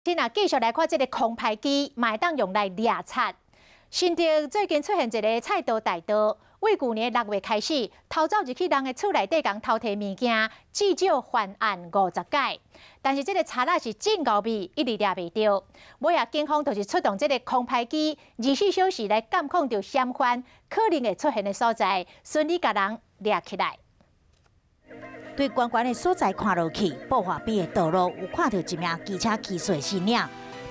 今仔繼續來看這个空拍機，嘛會當用來掠賊。新竹最近出現一个菜刀大盜，對舊年6月開始，偷走入去人的厝內底，共偷提物件，至少犯案50擺。但是這个賊仔是真𠢕味，一直掠袂著。尾仔警方就是出動這个空拍機，24小時來監控著嫌犯可能會出現的所在，順利共人掠起來。對懸懸的所在看落去，布華邊的道路有看著一名機車騎士的身影。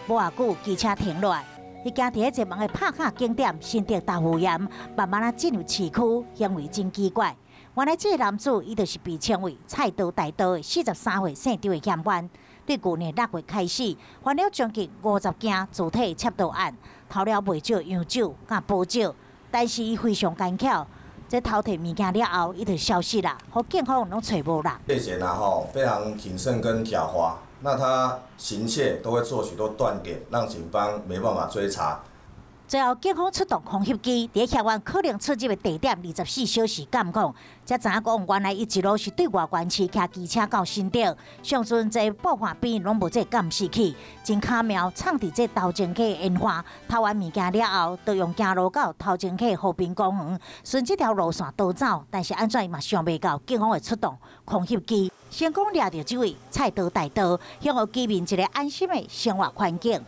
無偌久，機車停落來，伊行佇咧一門的拍卡景點新竹豆腐岩，慢慢仔進入市區，行為真奇怪。原來這个男子，伊就是被稱為菜刀大盜的43歲姓張的嫌犯。對舊年6月開始，犯了將近50件自體竊盜案，偷了袂少洋酒佮寶酒，但是伊非常奸巧。這偷提物件了後，伊就消失啦，予警方攏揣無啦。獵嫌啊吼，非常謹慎跟狡猾，那他行竊都會做許多斷點，讓警方沒辦法追查。最後，警方出動空翕機，佇嫌犯可能出入的地點24小時監控，才知影講原來伊一路是對外縣市騎機車到新竹，上陣這布華邊攏無這監視器，真巧妙藏佇這頭前溪煙花，偷完物件了後，就用行路到頭前溪和平公園，順這條路線逃走。但是按怎伊嘛想袂到，警方會出動空翕機，成功掠著這位菜刀大盜，予居民一个安心的生活環境。